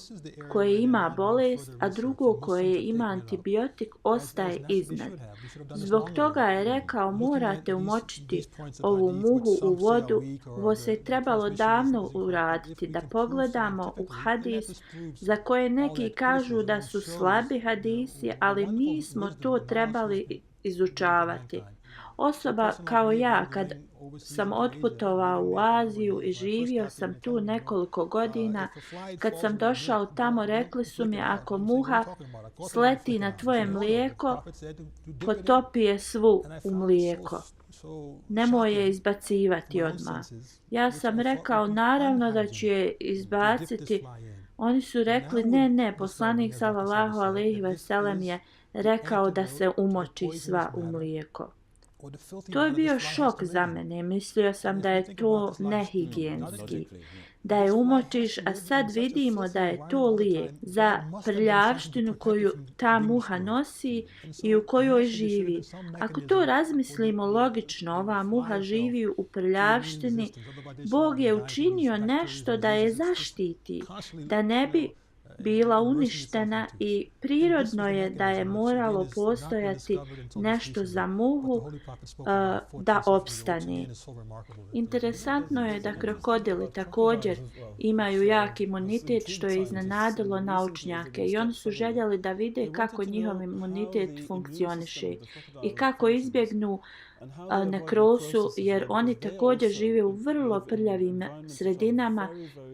koje ima bolest, a drugo koje ima antibiotik ostaje iznad. Zbog toga je rekao, morate umočiti ovu muhu u vodu. Ovo se je trebalo davno uraditi, da pogledamo u hadis za koje neki kažu da su slabi hadisi, ali mi smo to trebali izučavati. Osoba kao ja, kad sam otputovao u Aziju i živio sam tu nekoliko godina, kad sam došao tamo, rekli su mi, ako muha sleti na tvoje mlijeko, potopi je svu u mlijeko. Nemoj je izbacivati odmah. Ja sam rekao, naravno da ću je izbaciti. Oni su rekli, ne, poslanik sallallahu alejhi ve sellem je rekao da se umoči sva u mlijeko. To je bio šok za mene. Mislio sam da je to nehigijenski, da je umočiš, a sad vidimo da je to lijek za prljavštinu koju ta muha nosi i u kojoj živi. Ako to razmislimo logično, ova muha živi u prljavštini, Bog je učinio nešto da je zaštiti, da ne bi bila uništena, i prirodno je da je moralo postojati nešto za muhu da opstane. Interesantno je da krokodili također imaju jak imunitet, što je iznenadilo naučnjake, i oni su željeli da vide kako njihov imunitet funkcioniše i kako izbjegnu nekrozu, jer oni također žive u vrlo prljavim sredinama,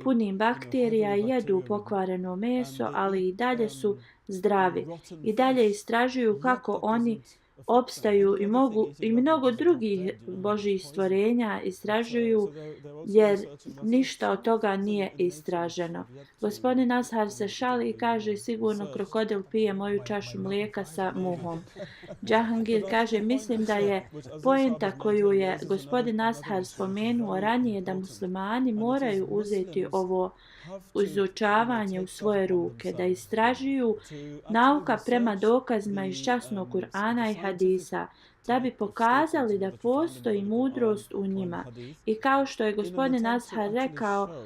punim bakterija, i jedu pokvareno meso, ali i dalje su zdravi. I dalje istražuju kako oni opstaju i mnogo drugih božjih stvorenja istražuju, jer ništa od toga nije istraženo. Gospodin Azhar se šali i kaže, sigurno krokodil pije moju čašu mlijeka sa muhom. Džahangir kaže, mislim da je poenta koju je gospodin Azhar spomenuo ranije, da muslimani moraju uzeti ovo izučavanje u svoje ruke, da istražuju nauka prema dokazima iz časnog Kur'ana i hadisa, da bi pokazali da postoji mudrost u njima. I kao što je gospodin Azhar rekao,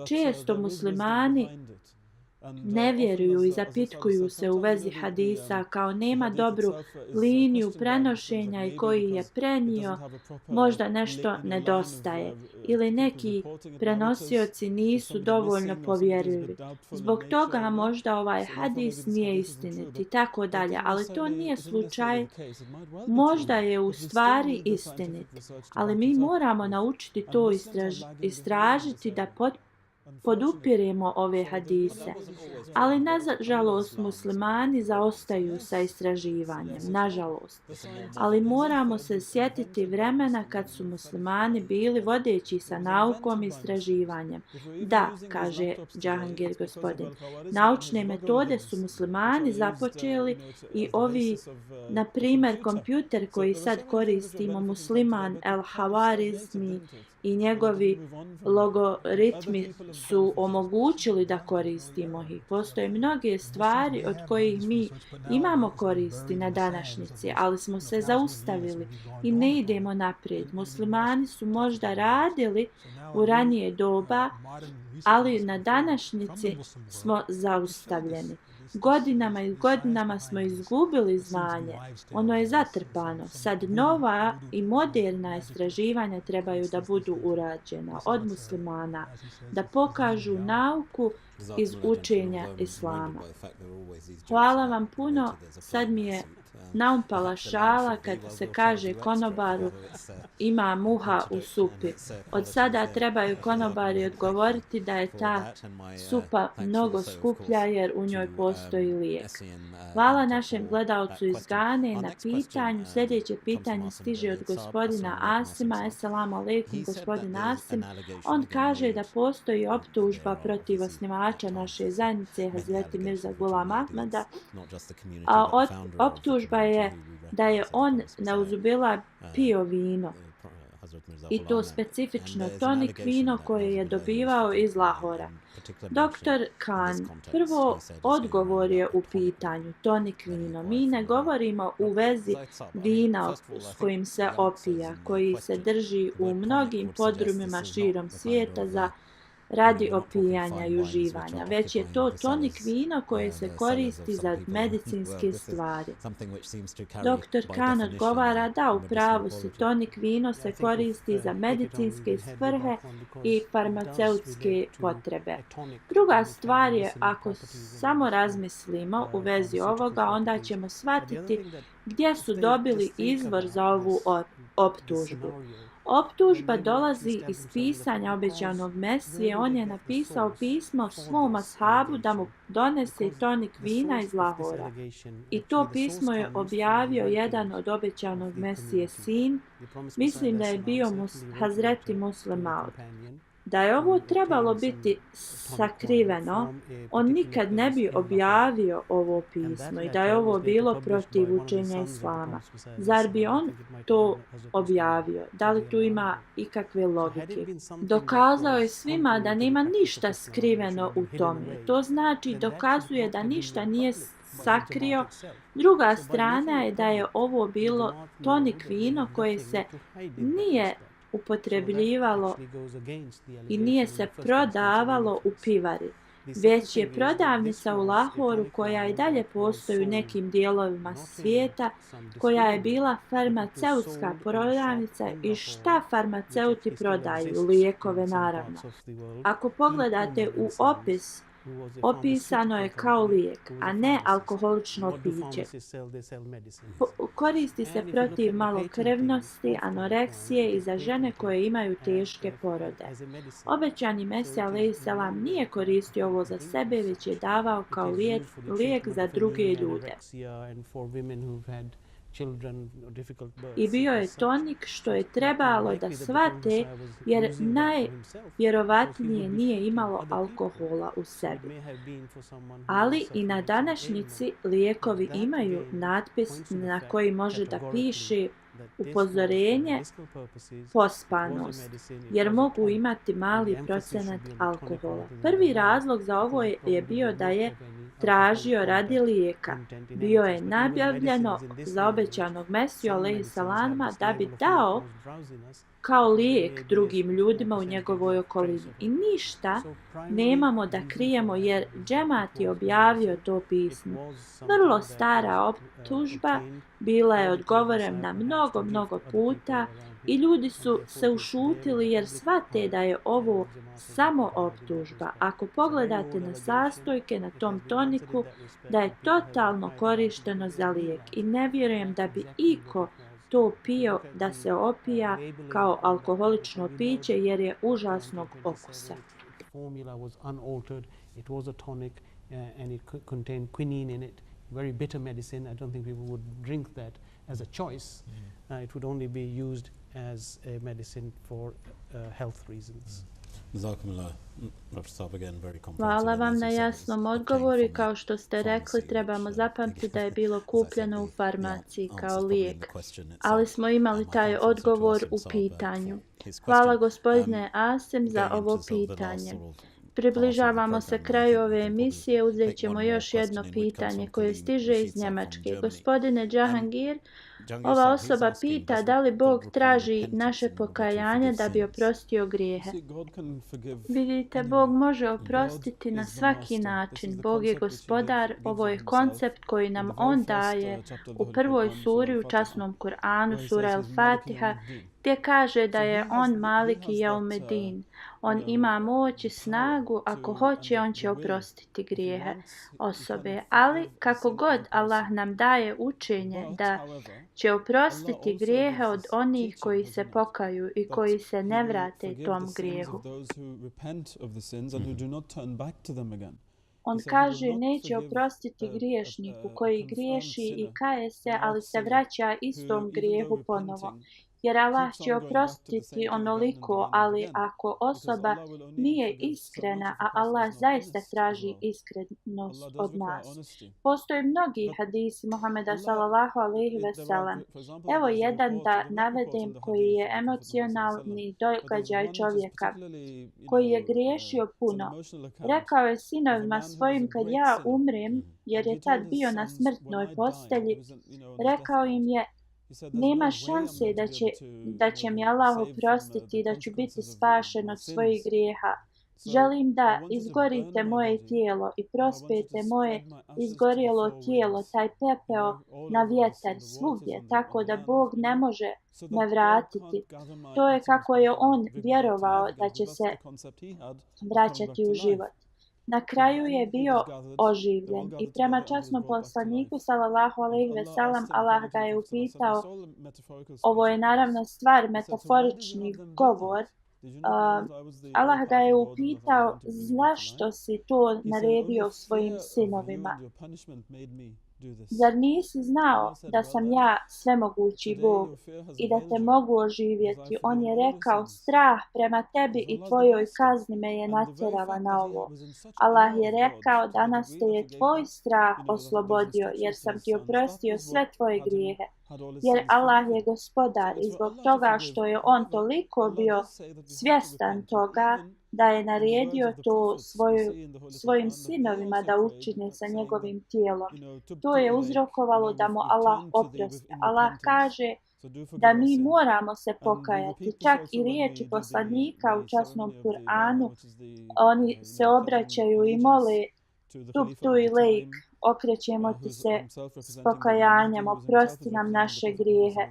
često muslimani ne vjeruju i zapitkuju se u vezi hadisa, kao nema dobru liniju prenošenja i koji je prenio, možda nešto nedostaje, ili neki prenosioci nisu dovoljno povjerljivi. Zbog toga možda ovaj hadis nije istinit i tako dalje, ali to nije slučaj. Možda je u stvari istinit, ali mi moramo naučiti to istražiti, da podupiremo ove hadise, ali nažalost muslimani zaostaju sa istraživanjem, nažalost. Ali moramo se sjetiti vremena kad su muslimani bili vodeći sa naukom i istraživanjem. Da, kaže Džahangir gospodin, naučne metode su muslimani započeli i ovi, na primjer, kompjuter koji sad koristimo, Musliman el-Hawarizmi i njegovi logaritmi su omogućili da koristimo ih. Postoje mnoge stvari od kojih mi imamo koristi na današnjici, ali smo se zaustavili i ne idemo naprijed. Muslimani su možda radili u ranije doba, ali na današnjici smo zaustavljeni. Godinama i godinama smo izgubili znanje. Ono je zatrpano. Sad nova i moderna istraživanja trebaju da budu urađena od muslimana, da pokažu nauku iz učenja islama. Hvala vam puno. Sad mi je naumpala šala kad se kaže konobaru ima muha u supi. Od sada trebaju konobari odgovoriti da je ta supa mnogo skuplja jer u njoj postoji lijek. Hvala našem gledalcu iz Gane na pitanju. Sljedeće pitanje stiže od gospodina Asima. Esselamu alaikum, gospodin Asim. On kaže da postoji optužba protiv osnivača naše zajednice Hazreti Mirza Ghulam Ahmada, a optužba je da je on nauzubila pio vino. I to specifično tonik vino koje je dobivao iz Lahora. Dr. Khan, prvo odgovor je u pitanju tonik vino. Mi ne govorimo u vezi vina s kojim se opija, koji se drži u mnogim podrumima širom svijeta radi opijanja i uživanja, već je to tonik vino koje se koristi za medicinske stvari. Dr. Khan odgovara da u pravu se tonik vino se koristi za medicinske svrhe i farmaceutske potrebe. Druga stvar je, ako samo razmislimo u vezi ovoga, onda ćemo shvatiti gdje su dobili izvor za ovu optužbu. Optužba dolazi iz pisanja obećanog Mesije. On je napisao pismo svom ashabu da mu donese tonik vina iz Lahora. I to pismo je objavio jedan od obećanog Mesije sin. Mislim da je bio Hazreti Muslim Maud. Da je ovo trebalo biti sakriveno, on nikad ne bi objavio ovo pismo i da je ovo bilo protiv učenja islama. Zar bi on to objavio? Da li tu ima ikakve logike? Dokazao je svima da nema ništa skriveno u tome. To znači dokazuje da ništa nije sakrio. Druga strana je da je ovo bilo tonik vino koje se nije upotrebljivalo i nije se prodavalo u pivari, već je prodavnica u Lahoru koja i dalje postoji u nekim dijelovima svijeta, koja je bila farmaceutska prodavnica. I šta farmaceuti prodaju? Lijekove, naravno. Ako pogledate u opis, opisano je kao lijek, a ne alkoholično piće. Koristi se protiv malokrvnosti, anoreksije i za žene koje imaju teške porode. Obećani Mesija alejselam nije koristio ovo za sebe, već je davao kao lijek za druge ljude. I bio je tonik što je trebalo da shvate, jer najvjerovatnije nije imalo alkohola u sebi. Ali i na današnjici lijekovi imaju natpis na koji može da piše upozorenje pospanost, jer mogu imati mali procenat alkohola. Prvi razlog za ovo je bio da je tražio radi lijeka. Bio je nabavljeno za obećanog Mesiju alejselama da bi dao kao lijek drugim ljudima u njegovoj okolini. I ništa nemamo da krijemo jer džemat je objavio to pismo. Vrlo stara optužba, bila je odgovorena mnogo puta i ljudi su se ušutili jer shvate da je ovo samo optužba. Ako pogledate na sastojke na tom toniku, da je totalno korišteno za lijek i ne vjerujem da bi iko to pio da se opija kao alkoholično piće jer je užasnog okusa. formula was unaltered. It was a tonic and it contained quinine in it. Very bitter medicine. I don't think people would drink that as a choice. It would only be used as a medicine for health reasons. Hvala vam na jasnom odgovoru i kao što ste rekli, trebamo zapamtiti da je bilo kupljeno u farmaciji kao lijek, ali smo imali taj odgovor u pitanju. Hvala gospodine Asim za ovo pitanje. Približavamo se kraju ove emisije, uzet ćemo još jedno pitanje koje stiže iz Njemačke. Gospodine Džahangir, ova osoba pita da li Bog traži naše pokajanje da bi oprostio grijehe. Vidite, Bog može oprostiti na svaki način. Bog je gospodar, ovo je koncept koji nam On daje u prvoj suri u časnom Kur'anu, sura El-Fatiha, gdje kaže da je On Malik i Jaumedin. On ima moć i snagu, ako hoće on će oprostiti grijehe osobe. Ali kako god Allah nam daje učenje da će oprostiti grijehe od onih koji se pokaju i koji se ne vrate tom grijehu. On kaže neće oprostiti griješniku koji griješi i kaje se, ali se vraća istom grijehu ponovo. Jer Allah će oprostiti onoliko, ali ako osoba nije iskrena, a Allah zaista traži iskrenost od nas. Postoje mnogi hadisi Muhameda sallallahu alejhi ve sellem. Evo jedan da navedem koji je emocionalni događaj čovjeka, koji je griješio puno. Rekao je sinovima svojim kad ja umrem, jer je tad bio na smrtnoj postelji, rekao im je nema šanse da će mi Allah oprostiti i da ću biti spašen od svojih grijeha. Želim da izgorite moje tijelo i prospete moje izgorjelo tijelo, taj pepeo na vjetar svugdje, tako da Bog ne može me vratiti. To je kako je on vjerovao da će se vraćati u život. Na kraju je bio oživljen i prema časnom poslaniku sallallahu alejhi ve sellem Allah ga je upitao, ovo je naravno stvar metaforični govor, Allah ga je upitao zašto si to naredio svojim sinovima. Zar nisi znao da sam ja svemogući Bog i da te mogu oživjeti? On je rekao, strah prema tebi i tvojoj kazni me je natjerala na ovo. Allah je rekao, danas te je tvoj strah oslobodio jer sam ti oprostio sve tvoje grijehe. Jer Allah je gospodar i zbog toga što je on toliko bio svjestan toga da je naredio to svojim sinovima da učine sa njegovim tijelom. To je uzrokovalo da mu Allah oprosti. Allah kaže da mi moramo se pokajati. Čak i riječi poslanika u časnom Kur'anu, oni se obraćaju i mole tubtu ilejk, okrećemo ti se s pokajanjem, oprosti nam naše grijehe.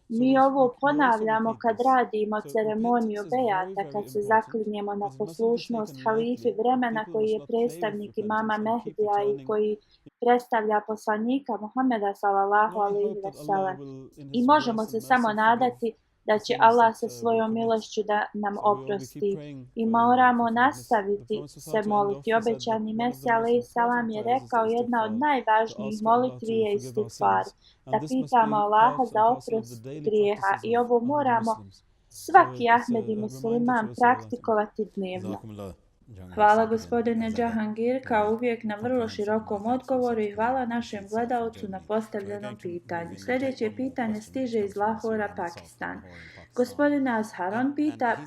Mi ovo ponavljamo kad radimo ceremoniju bejata, kad se zaklinjemo na poslušnost halifi vremena koji je predstavnik imama Mehdija i koji predstavlja poslanika Muhameda sallallahu alejhi ve sellem. I možemo se samo nadati da će Allah sa svojom milošću da nam oprosti. I moramo nastaviti se moliti. Obećani Mesija alejhi salam je rekao jedna od najvažnijih molitvi je istigfar. Da pitamo Allaha za oprost grijeha i ovo moramo svaki Ahmed i musliman praktikovati dnevno. Hvala gospodine Džahangir kao uvijek na vrlo širokom odgovoru i hvala našem gledalcu na postavljenom pitanju. Sljedeće pitanje stiže iz Lahora, Pakistan. Gospodine Azhar, on pita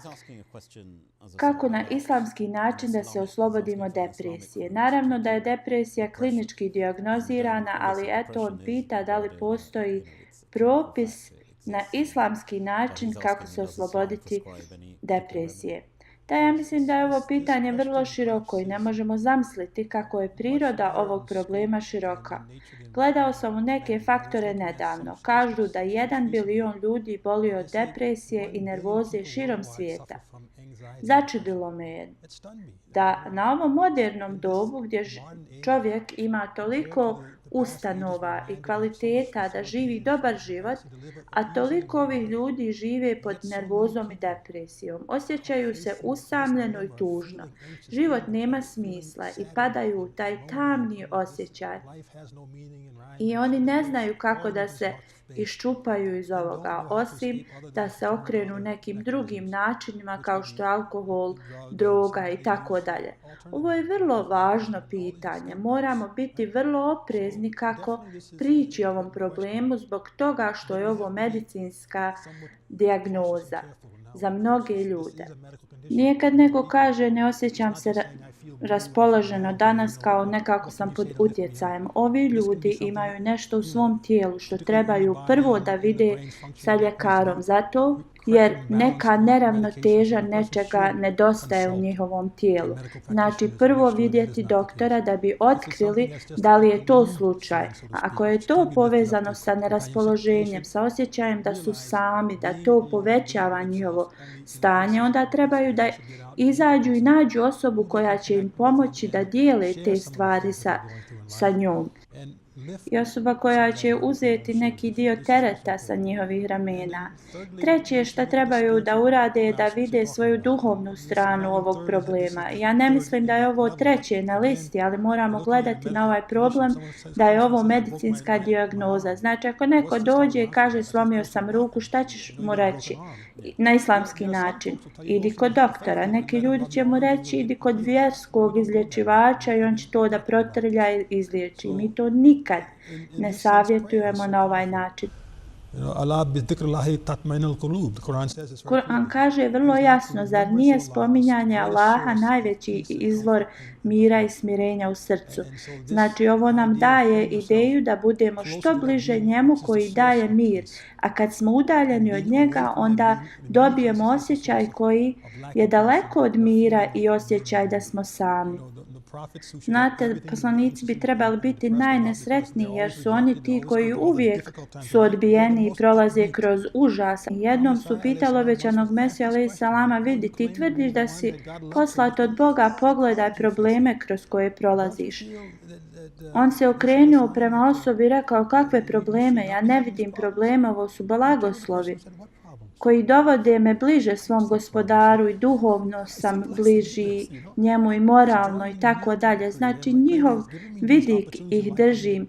kako na islamski način da se oslobodimo depresije. Naravno da je depresija klinički dijagnozirana, ali eto on pita da li postoji propis na islamski način kako se osloboditi depresije. Da, ja mislim da je ovo pitanje vrlo široko i ne možemo zamisliti kako je priroda ovog problema široka. Gledao sam u neke faktore nedavno. Kažu da 1 bilion ljudi boli od depresije i nervoze širom svijeta. Začudilo me je da na ovom modernom dobu gdje čovjek ima toliko ustanova i kvaliteta da živi dobar život, a toliko ovih ljudi žive pod nervozom i depresijom. Osjećaju se usamljeno i tužno. Život nema smisla i padaju u taj tamni osjećaj. I oni ne znaju kako da se iščupaju iz ovoga, osim da se okrenu nekim drugim načinima kao što je alkohol, droga i tako dalje. Ovo je vrlo važno pitanje. Moramo biti vrlo oprezni kako prići ovom problemu zbog toga što je ovo medicinska dijagnoza za mnoge ljude. Nije kad neko kaže ne osjećam se raspoloženo danas, kao nekako sam pod utjecajem. Ovi ljudi imaju nešto u svom tijelu što trebaju prvo da vide sa ljekarom, zato jer neka neravnoteža nečega nedostaje u njihovom tijelu. Znači prvo vidjeti doktora da bi otkrili da li je to slučaj. A ako je to povezano sa neraspoloženjem, sa osjećajem da su sami, da to povećava njihovo stanje, onda trebaju da izađu i nađu osobu koja će im pomoći da dijele te stvari sa njom. I osoba koja će uzeti neki dio tereta sa njihovih ramena. Treće što trebaju da urade je da vide svoju duhovnu stranu ovog problema. Ja ne mislim da je ovo treće na listi, ali moramo gledati na ovaj problem da je ovo medicinska dijagnoza. Znači ako neko dođe i kaže slomio sam ruku, šta ćeš mu reći? Na islamski način. Idi kod doktora. Neki ljudi će mu reći idi kod vjerskog izlječivača i on će to da protrlja i izliječi. Mi to nikad ne savjetujemo na ovaj način. Kur'an kaže vrlo jasno, zar nije spominjanje Allaha najveći izvor mira i smirenja u srcu? Znači ovo nam daje ideju da budemo što bliže njemu koji daje mir, a kad smo udaljeni od njega onda dobijemo osjećaj koji je daleko od mira i osjećaj da smo sami. Znate, poslanici bi trebali biti najnesretniji jer su oni ti koji uvijek su odbijeni i prolaze kroz užas. Jednom su pitali obećanog Mesiju alejhi selama, vidi, ti tvrdiš da si poslat od Boga, pogledaj probleme kroz koje prolaziš. On se okrenuo prema osobi i rekao, kakve probleme? Ja ne vidim problema, ovo su blagoslovi koji dovode me bliže svom gospodaru i duhovno sam bliži njemu i moralno i tako dalje. Znači njihov vidik ih drži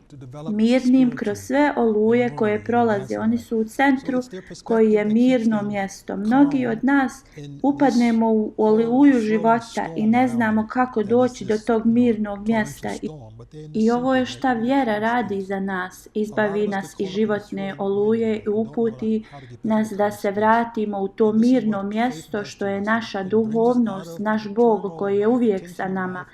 mirnim kroz sve oluje koje prolaze. Oni su u centru koji je mirno mjesto. Mnogi od nas upadnemo u oluju života i ne znamo kako doći do tog mirnog mjesta. I ovo je šta vjera radi za nas. Izbavi nas iz životne oluje i uputi nas da se vratimo u to mirno mjesto što je naša duhovnost, naš Bog koji je uvijek sa nama.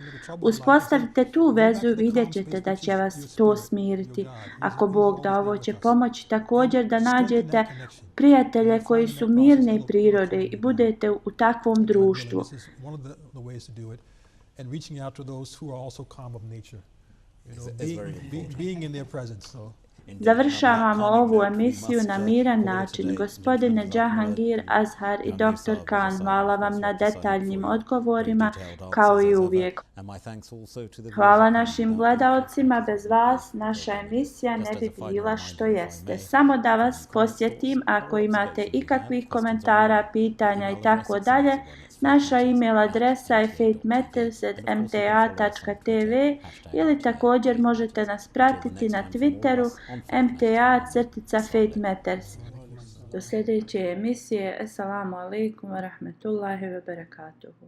Uspostavite tu vezu i vidjet ćete da će vas to smiriti. Ako Bog da, ovo će pomoći također da nađete prijatelje koji su mirne prirode i budete u takvom društvu. Završavamo ovu emisiju na miran način. Gospodine Džahangir, Azhar i Dr. Khan, hvala vam na detaljnim odgovorima, kao i uvijek. Hvala našim gledaocima, bez vas naša emisija ne bi bila što jeste. Samo da vas posjetim, ako imate ikakvih komentara, pitanja i tako dalje, naša e-mail adresa je faithmatters@mta.tv ili također možete nas pratiti na Twitteru mta_faithmatters. Do sljedeće emisije. Assalamu alaikum wa rahmatullahi wa barakatuhu.